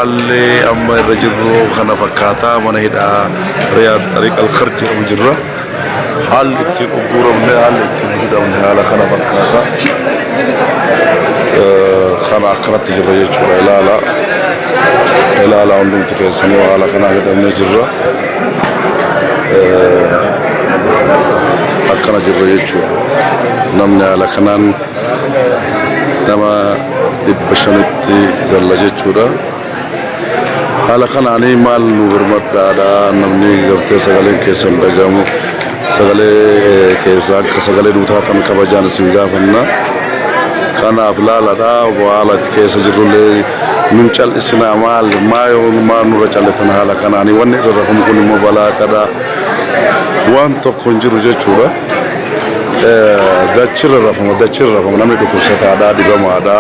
Haalli amma irra jirru kana fakkaata. Mana hidhaa Riyaad Xariiq Alkar jedhamu jirra. Haalli ittiin ugguuramne, haalli ittiin hidhamne haala kana fakkaata. Kana akkanatti jirra jechuudha. Ilaala. Ilaala hundumti keessanuu haala kanaan hidhamnee jirra. Akkana jirra jechuudha. Namni haala kanaan nama 500tti galla jechuudha. Haala kanaanii maal nu birmadhaadha namni gartee sagaleen keessan dhagamu sagalee keessa akka sagalee nuu taatan kabajaan isin gaafanna. Kanaaf laaladha haala itti keessa jirrullee nun cal'isinaa maal maa yoo maal nurra cal'iftan haala kanaanii wanni irra rafamu kun immoo balaa qada waan tokko hin jiru jechuudha. Dachirra rafama dachirra rafama namni dhukkubsataadha dhibamaadha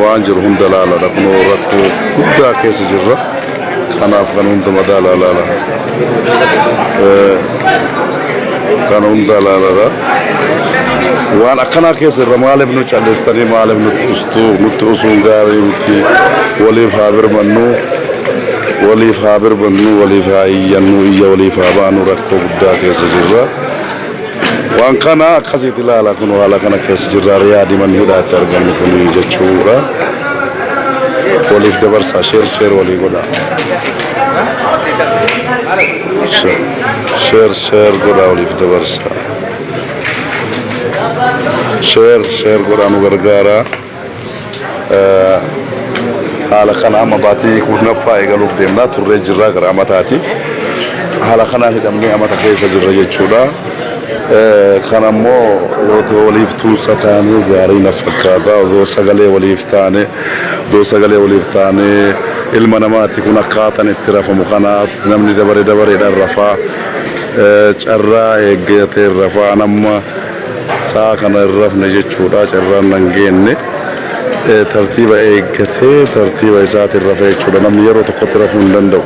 waan jiru hunda laaladha kunoo rakkoo guddaa keessa jirra kanaaf kan hunda madaalaa laala kan hunda laaladha waan akkanaa keessa irra maaliif nu callistanii maaliif nutti ustuu nutti usuun gaarii miti waliif haa birmannu waliif haa birmannu waliif haa iyyannu iyya waliif haa baanu rakkoo guddaa keessa jirra. Waan kana akkasitti ilaala kun haala kana keessa jirra Riyaadi manni hidhaatti argamnu kun jechuudha. Waliif dabarsaa share share walii godha. Share share godha waliif dabarsaa. Share share godha nu gargaara. Haala kana amma baatii 10ffaa eegaluuf deemnaa turree jirraa gara amataati. Haala kanaan hidhamnee amata keessa jirra jechuudha. Kan ammoo yoo waliif tumsa taane gaarii na fakkaata. Odoo sagalee waliif taane, odoo sagalee waliif taane ilma namaati kun akkaataan itti rafamu kana namni dabare dabareedhaan rafaa carraa eeggatee rafaa nama Sa'a kana hin rafne jechuudha carraan nan geenne tartiiba eeggatee tartiiba isaatiin rafa jechuudha namni yeroo tokkotti rafuu hin danda'u.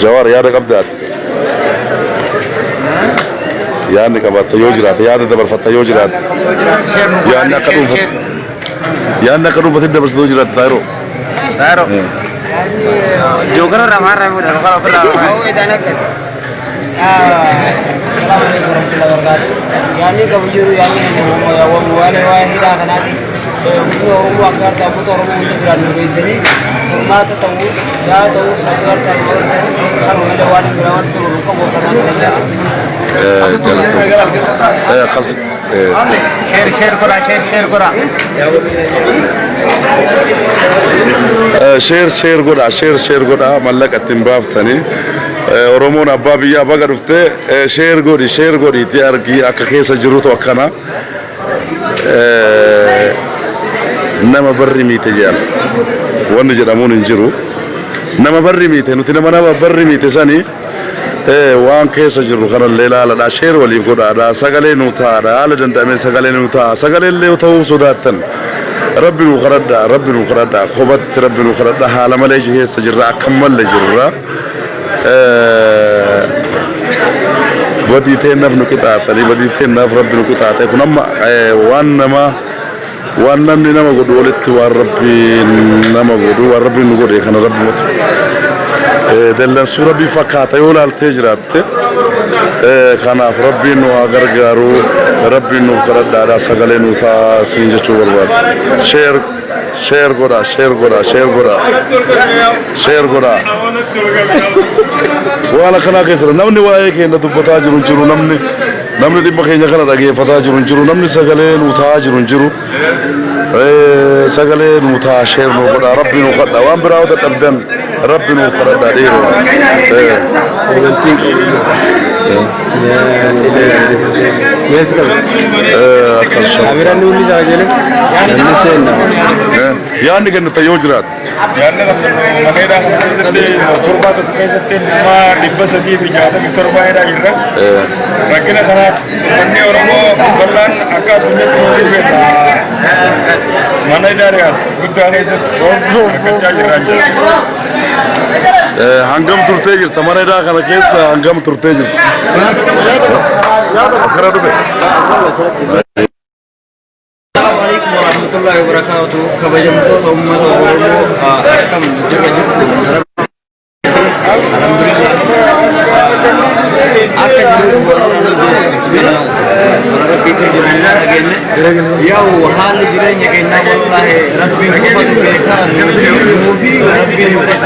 Jawaar yaada qabdaati. Yaadni qabaatta yoo jiraate yaada dabarfatta yoo jiraate yaadni akka dhuunfatti yaadni akka dhuunfatti dabarsatu yoo jiraate taayiroo. Claro. Joker irraa maal irraa fuudhan kan ofirraa Assalamualaikum warahmatullahi wabarakatuh. Yaanni qabu jiru yaanni waan waa'ee hidhaa kanaati. Uummanni Oromoo akka harka uummata Oromoo hunda biraan nu geessanii furmaata ta'uus yaa ta'uus akka harka nu agartan kanuma malee waan biraa waan ta'u nu qabu akka kanaan jira. Akkas Share share godhaa share share godhaa. Share share godhaa share share godhaa mallaqa ittiin baaftanii Oromoon abbaa biyyaa baga dhuftee share godhi share godhiitii argii akka keessa jirutu akkana nama barri miite jedhan wanni jedhamuun hin jiru nama barri miite nuti nama nama barri miite sanii Waan keessa jirru kanallee ilaaladha. Share waliif godhaadha. Sagalee nuu ta'aadha. Haala danda'ameen sagalee nuu ta'a. Sagalee illee yoo ta'uu sodaattan Rabbi nuu kadhadha. Rabbi nuu kadhadha. Kophatti Rabbi nuu kadhadha. Haala malee keessa jirra. Akka malle jirra. Badii teennaaf nu qixaaxanii badii teennaaf Rabbi nu qixaaxe. Kun amma waan nama Waan namni nama godhu olitti waan Rabbiin nama godhu waan Rabbiin nu godhe kana Rabbumatu dallansuu Rabbii fakkaata yoo laaltee jiraatte kanaaf Rabbiin nu haa gargaaru Rabbiin nuuf kadhadhaadha sagalee nu ta'a siin jechuu barbaada. Share share godha share godha share godha share godha. Waan akkanaa keessa namni waa'ee keenya dubbataa jiru hin jiru namni Namni dhimma keenya kana dhageeffataa jiru hin jiru. Namni sagalee nuu ta'aa jiru hin jiru. Sagalee nuu ta'aa share nuu godhaa rabbi nuu kadhaa waan biraa yoo dadhabdan rabbi nuuf kadhadhaa dhiiroo. Akkas Kaameraan ni mul'isa jedhe. Namni seenna. Yaadni kennita yoo jiraate. Yaadni qabnu mana hidhaa kana keessatti torbaa tokko keessatti nama 367 hidhaa jirra. Rakkina kana uummanni Oromoo bal'aan akka addunyaatti nuti beekna. Mana hidhaa Riyaad guddaa keessatti rakkachaa jirra jechuudha. Hangam turtee jirta mana hidhaa kana keessa hangam turtee jirta? As gara dhufe. Warahmatullahi wabarakatuh. Kabajamtoota uummata Oromoo, akkam jirra jirtu? Alhamdulillah. Akka jiru warra Rabbii kan jiru dhageenye. Yaa'u haalli jireenya keenyaa wallaahi Rabbiin qofatu beekaa, nuu fi Rabbiin qofatu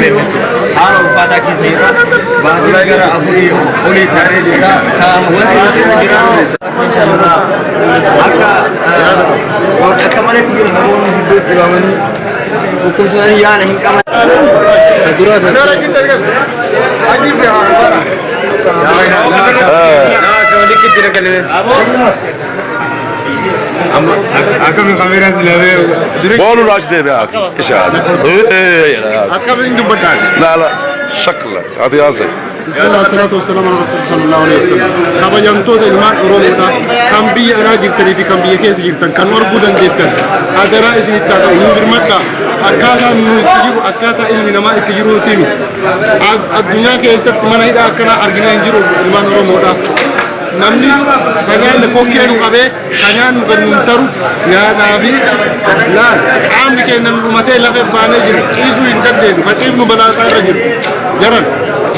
beeka. Haala ulfaataa keessa jirra. Baatii gara 4 olii taaree jira. Wanti nuti irra jiraannu akka maletti jira. Namoonni hedduu dhibamanii dhukkubsatanii yaala hin qaban. Dura Boolu achi deebi'aa ishaati. لا لا شكلك هذه هذا. بسم الله والصلاة والسلام على رسول صلى الله عليه وسلم. Kabajamtoota ilmaan Oromoodha, kan biyya alaa jirtanii fi kan biyya keessa jirtan, kan arguu dandeettan, adaraa isinitti haa ta'u, nu birmadha. Akkaataa nu itti jiru, akkaataa ilmi namaa itti jiruutiin addunyaa keessatti mana hidhaa akkanaa arginaa hin jiru. Ilmaan Oromoodha, namni kan nyaanne kokkee nu qabee, kan nyaannu gad nu taru nyaataa fi laal qaamni keenya nu dhumatee lafa baanee jiru. Ciisuu hin dandeenyu. Kan ciifnu balaaxaa irra jiru. Jaran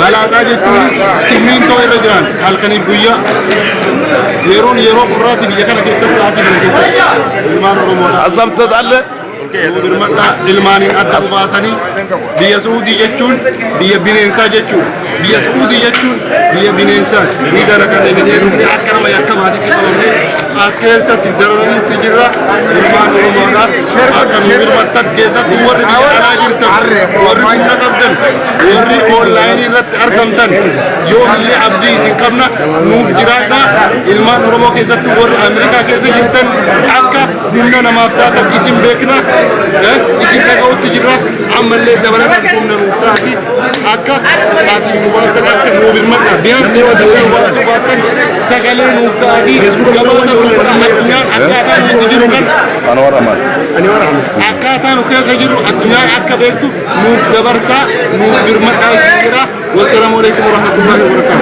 balaaxaa jechuun simmintoo irra jiran halkaniif guyyaa, yeroon yeroo qorraati biyya kana keessatti, sa'aatii kana keessatti ilmaan Oromoodha. Asam ትሰጣለህ? Birmadhaa. Ilmaaniin adda baasanii, biyya Suudii jechuun biyya bineensaa jechuudha. Biyya Suudii jechuun biyya bineensaa ni dalagan jedhee akka nama yakkamaatitti qabamnee as keessatti dararamutti jirra. Ilmaan Oromoodha, akka nu birmattan, keessatti warri biyya alaa jirtan, warri humna qabdan, warri onlaayinii irratti argamtan, yoo illee abdii isin qabna, nuuf jiraadha. Ilmaan Oromoo keessatti warri Ameerikaa keessa jirtan, akka humna namaaf taatan isin beekna, isin dhaga'utti jirra. Ammallee dabalataan humna nuuf taati, akka asii nu baatan, akka nu birmadha. Biyyaansi yoo nu baasuu baatan, sagalee nuuf ta'anii gabaasa addunyaan akkaataa nu itti jiru kan Anwar Aman. akkaataa nu keessa jirru addunyaan akka beektu nuuf dabarsaa, nuuf birmadhaa isin jira. Wassalaamu alaikum warahmatullahi wabarakatuh.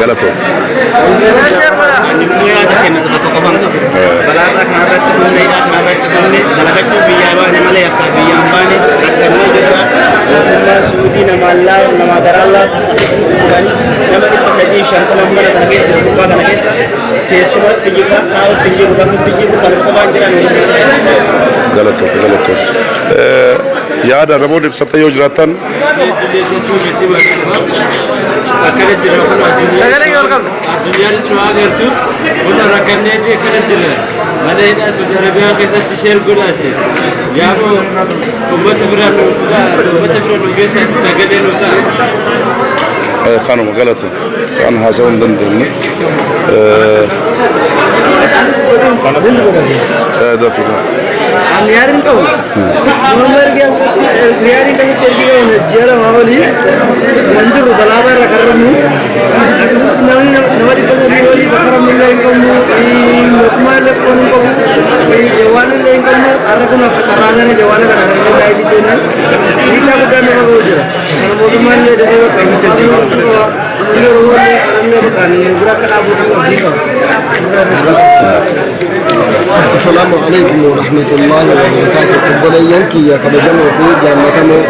Galatoo. Yaada kennitu tokko qofan qabu. Balaarraa kanarratti dhumne, hidhaa kanarratti dhumne, dalagachuu biyyaa baane malee akka biyyaan baane rakkannee jirra. Mootummaan Suudii namaan namaa garaan laatu nama 350 mana kana keessa jiru, gubbaa kana keessa teessumatti jirra, taa'utti hin jiru, rafutti hin jiru, kan qofaan jiran. Galatoo, galatoo. Yaada namoonni ibsatan yoo jiraatan. Akkana jira kun addunyaan nu agartu kun rakkanneeti akkana jira. Mana hidhaa Saudi Arabiyaa keessatti share godhaate yaa'u ummata bira nu geessaati, sagalee nu ta'a. Kanuma, galatoo. Kan haasa'uu hin dandeenye. Dafii. Riyaadin qabu. Nama ergi asirratti riyaadin keessatti ergi qabu ji'a 2 olii kan jirru balaataa irra karramnu. Akkasumas namni nama 300 olii bakka ramnu illee hin qabnu, mootummaa illee qoonu hin qabu, jawaan illee hin qabnu. Har'a kun akka carraa sana jawaana kana kan illee laayivii seenan miidhaa guddaa nama ga'u jira. Kana mootummaan illee dafee bakka uummanni Oromoo illee kanallee bakka bira akka dhaabbatu abdii qaba. السلام عليكم ورحمة الله وبركاته. Obboleeyyan kiyya kabajamoo fi jaallatamoo,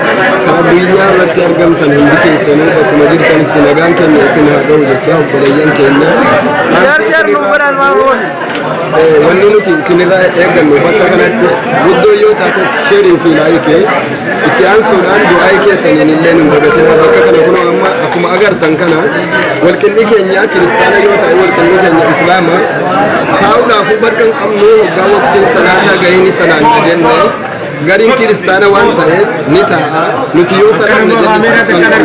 kan addunyaa irratti argamtan hundi keessanuu, bakkuma jirtanitti nagaan keenya isin haa ga'u jecha. Obboleeyyan keenya, wanni nuti isinirraa eeggannu bakka kanatti guddoo yoo taates share fi like, itti aansuudhaan du'aa keessaniin illee nun dagatina. Bakka kana kunoo amma akkuma agartan kana, walqinni keenya kiristaana yoo ta'e, walqinni keenya islaama. Taa'uudhaafuu bakka hin qabnu. Hoggaa waqtiin salaataa gahee ni salaanna jenne, gariin kiristaana waan ta'eef ni taa'a. Nuti yoo salaanna jenne kan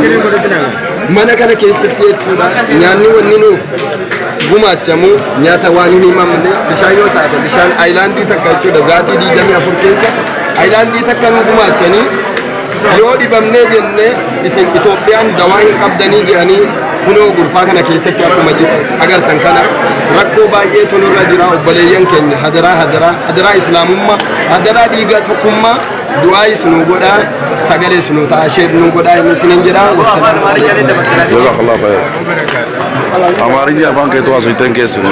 mana kana keessatti jechuudha. Nyaanni wanni nuuf gumaachamu nyaata waan hin himamne. Bishaan yoo taate, bishaan ayilaandii takka jechuudha, zaatii 24 keessa ayilaandii takka nu gumaachanii, yoo dhibamnee jenne isin Itoophiyaan dawaa hin qabdanii jedhanii. Kunoo gurfaa kana keessatti akkuma agartan kana rakkoo baay'eetu nurra jira. Obboleeyyan keenya, hadaraa, hadaraa, hadaraa islaamummaa, hadaraa dhiigaa tokkummaa. Du'aayis nu godhaa, sagalees nu ta'a, share nu godhaa inni isiniin jedha. Wassalaamu alaikum. Jazakallah khair. Amaarinya afaan keetu haasoftan keessan.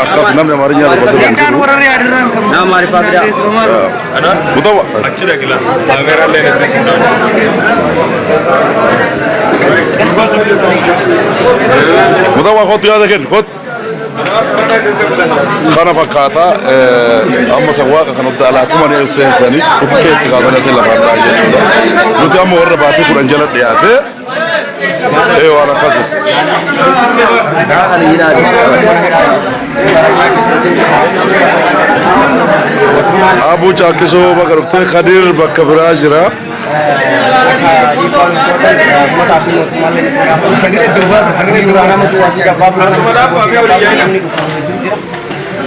Akkas namni Amaarinya dubbatu hin jiru. Mutawa. Achi dhaqila. Kaameraallee natti sin Mutawa kootu yaada kenni kootu. Kana fakkaata amma sawwaaqa kan obda alaa tumanii ol seensanii dhukkee itti kaasanii asii lafaan taa'an jechuudha. Nuti amma warra baatii 10 jala dhiyaate waan akkasii. Abuu Caakkisoo bakka dhuftee Kadir bakka biraa jira.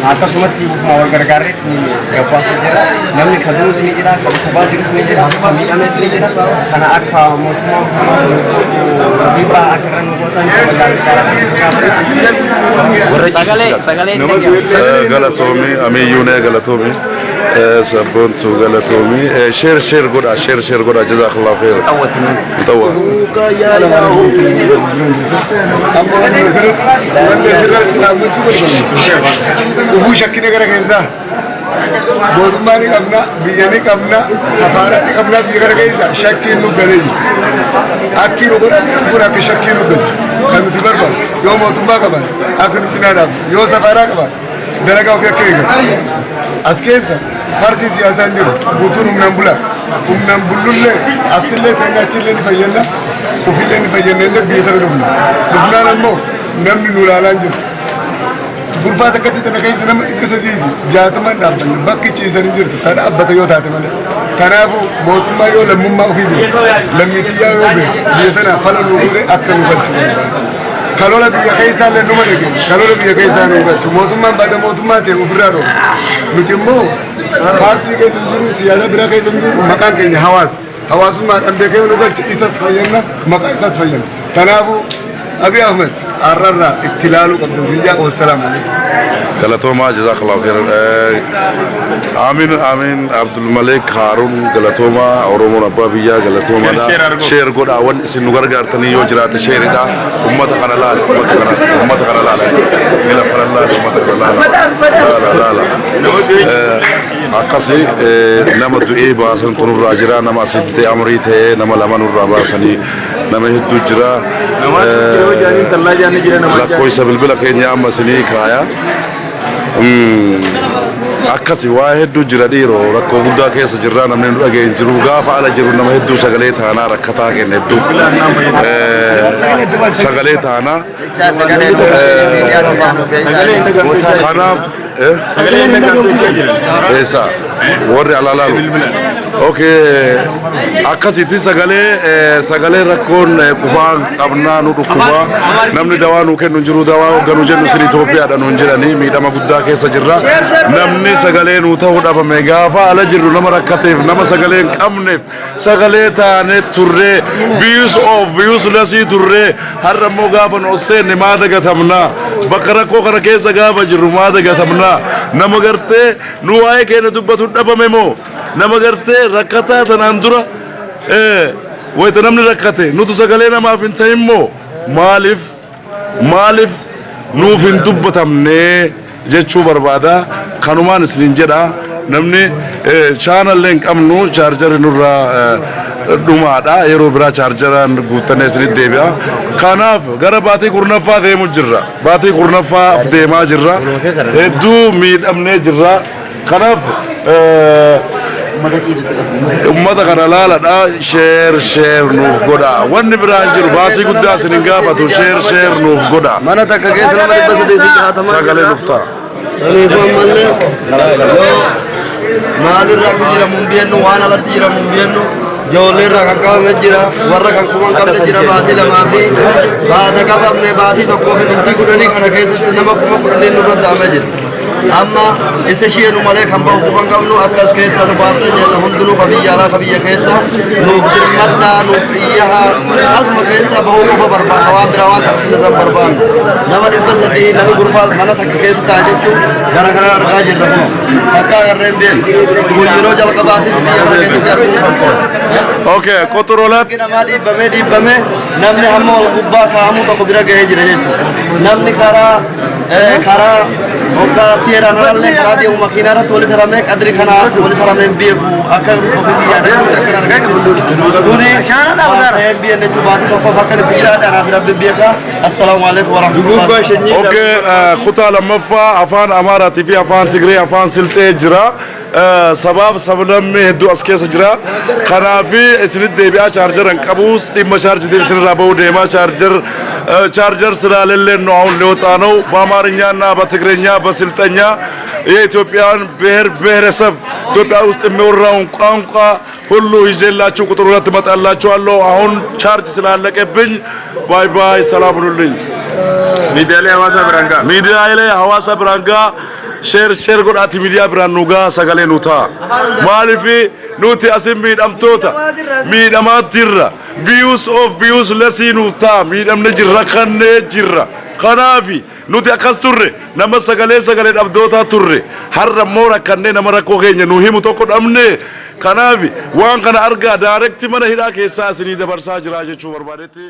Akkasumatti bifuma wal gargaarree gabbaasuu jira. Namni kan du'us ni jira, kan dhukkubaa jirus ni jira, kan miidhames ni jira. Kana akka mootummaan dhiibbaa akka irra nu gootan. Sagalee sagalee Galatoomi Amiyyuunee, galatoomi Sabboontu, galatoomi. Share share godha, share share godha. Jazakallahu khair. Mutawwa. Amma wanni asirratti dhaabbachuu barbaannu ufuu shakkina gara keessaa mootummaa ni qabna, biyya ni qabna, safaaraa ni qabna. Biyya gara keessa shakkiin nu galee jiru. Akki nu godhan kun akka shakkii nu galchu kan nuti barbaannu, yoo mootummaa qaban akka nu cinaa dhaabnu, yoo safaaraa qaban dalagaa ofii akka eegan. As keessa paartiin siyaasaa hin jiru, guutuun humnaan bulaa. Humnaan bullullee asillee ta'ee achillee ni fayyanna, ofillee ni fayyanna. Illee biyya tana dhufna dhufnaan ammoo namni nu ilaalaa hin jiru. Gurfaa takkatti tana keessa nama 360n dhaabbanne, bakki ciisan hin jirtu ta dhaabbata yoo taate malee. Kanaafuu mootummaa yoo lammummaa ofii beeku, lammiitiyyaa yoo beeku, biyya tanaaf fala nu godhe akka nu galchu barbaada. Kalola biyya keessaa illee numa dhageenya. Kalola biyya keessaa nu galchu. Mootummaan baada mootummaa ta'e ofirraa dhoowwa. Nuti immoo paartii keessa hin jiru, siyaasa biraa keessa hin jiru, maqaan keenya hawaasa. Hawaasummaadhaan beekee nu galche, isas fayyanna, maqaa isas fayyanna. Kanaafuu Abiy Ahmed har'arraa itti ilaaluu qabdan siyyaa. Wassalaamu alaikum. Galatoomaa, jazakallahu khairan. Aamin aamin. Abdul Malik Haarun, galatoomaa. Oromoon abbaa biyyaa galatoomaadha. Share godhaa. Wanni isin nu gargaartanii yoo jiraate shareidha. Ummata kana laala, ummata kana, ummata kana laala, mila kana laala, ummata kana laala, laala laala. Akkasi nama du'ee baasan nurraa jira, nama asitti amrii ta'ee nama lama nurraa baasanii, nama hedduu jira. Lakkoofsa bilbila keenya amma isinii kaaya. Akkasi waa hedduu jira dhiiroo, rakkoo guddaa keessa jirra. Namni nu dhageen jiru. Gaafa ala jiru nama hedduu sagalee taanaa, rakkataa kenna hedduu sagalee taanaa. Kanaaf eessa warri alaa laalu? Okay, akkasitti sagalee sagalee rakkoon qufaa qabnaa, nu dhukkubaa, namni dawaa nu kennu hin jiru. Dawaa hoogganuu jennu isin Itoophiyaadha nuun jedhanii, miidhama guddaa keessa jirra. Namni sagalee nu ta'uu dhabame. Gaafa ala jirru nama rakkateef, nama sagalee hin qabneef sagalee taanee turree, views of uselessii turree. Har'a immoo gaafa nu ol seenne maa dagatamnaa? Bakka rakkoo kana keessa gaafa jirru maa dagatamnaa? Nama gartee nu waa'ee keenya dubbatu dhabame moo? Nama gartee rakkataa tanaan dura wayita namni rakkate nutu sagalee namaaf hin ta'in moo? Maaliif maaliif nuuf hin dubbatamne jechuu barbaada. Kanumaan isinin jedha. Namni chaanallee hin qabnu, chaarjarri nurraa dhumaadha. Yeroo biraa chaarjaraan guuttannee isinitti deebi'a. Kanaaf gara baatii 10ffaa deemu jirra, baatii 10ffaaf deemaa jirra, hedduu miidhamnee jirra. Kanaaf ummata kana laaladha, share share nuuf godha. Wanni biraan jiru baasii guddaa isin hin gaafatu. Share share nuuf godha. Mana takka keessa nama 360 Sagalee nuuf ta'a. Saniifuu ammallee yoo maalirraa akka jiramu hin beeknu, waan alatti jiramu hin beeknu. Ijoollee irraa kan qabame jira, warra kan kuman qabne jira. Baatii 2 fi baata qabamne, baatii 1 fi bultii 10 kana keessatti nama 10,000 nurra ta'ame jira. Amma isa isheenu malee kan bahu kan qabnu akkas keessa nu baafte jenna. Hundinuu ka biyya alaa, ka biyya keessa, nuuf dirmadhaa, nuuf iyyahaa. Asuma keessa bahuu qofa barbaanna, waan biraa waan takka irra barbaannu. Nama 300 nama gurbaa mana takka keessa taa'e jechuun gara gara argaa jirra. Kun akka agarreen beeku kun yeroo jalqabaatiif biyya kana keessatti arguu kan ta'e. Okay, ቁጥር ሁለት. Namaa dhiibbamee dhiibbamee namni hamma ol gubbaa kaa'amuu tokko bira gahee jira jechuudha. Namni karaa hoggaa seeraan alallee karaa deemu makiinaa irratti walitti haramee qadri kanaa walitti haramee hin beeku, akka ofii yaadatti akkan argaa jiru. Kuni waan ta'een biyya jechuun baatii tokkoof akka itti jiraadha, anaaf Rabbi beeka. Assalaamu alaikum warahmatullahi. Okay, kutaa lammaffaa afaan Amaaraatii fi afaan Tigree, afaan Silxee jira. Sabaaf sablammii hedduu as keessa jira. Kanaafi isinitti deebi'aa. Chaarjara hin qabus, dhimma chaarjii isinirraa bahuu deemaa. ቻርጀር ስላሌለን ነው አሁን ሊወጣ ነው። በአማርኛና በትግረኛ በስልጠኛ የኢትዮጵያን ብሔር ብሔረሰብ ኢትዮጵያ ውስጥ የሚወራውን ቋንቋ ሁሉ ይዤላችሁ ቁጥር ሁለት እመጣላችኋለሁ። አሁን ቻርጅ ስላለቀብኝ bye bye፣ ሰላም ሁኑልኝ። Miidiyaalee hawaasaa biraan ga'a. Miidiyaalee hawaasa biraan ga'a. Share share godhaati miidiyaa biraan nu ga'a, sagalee nu ta'a. Maaliif nuti asin miidhamtoota miidhamaa jirra. Views of views lesii nuuf ta'a, miidhamne jirra, kannee jirra. Kanaafi nuti akkas turre, nama sagalee sagalee dhabdootaa turre. Har'a immoo rakkannee nama rakkoo keenya nu himu tokko dhabne. Kanaafi waan kana argaa, direct mana hidhaa keessaa isinii dabarsaa jira jechuu barbaadetti.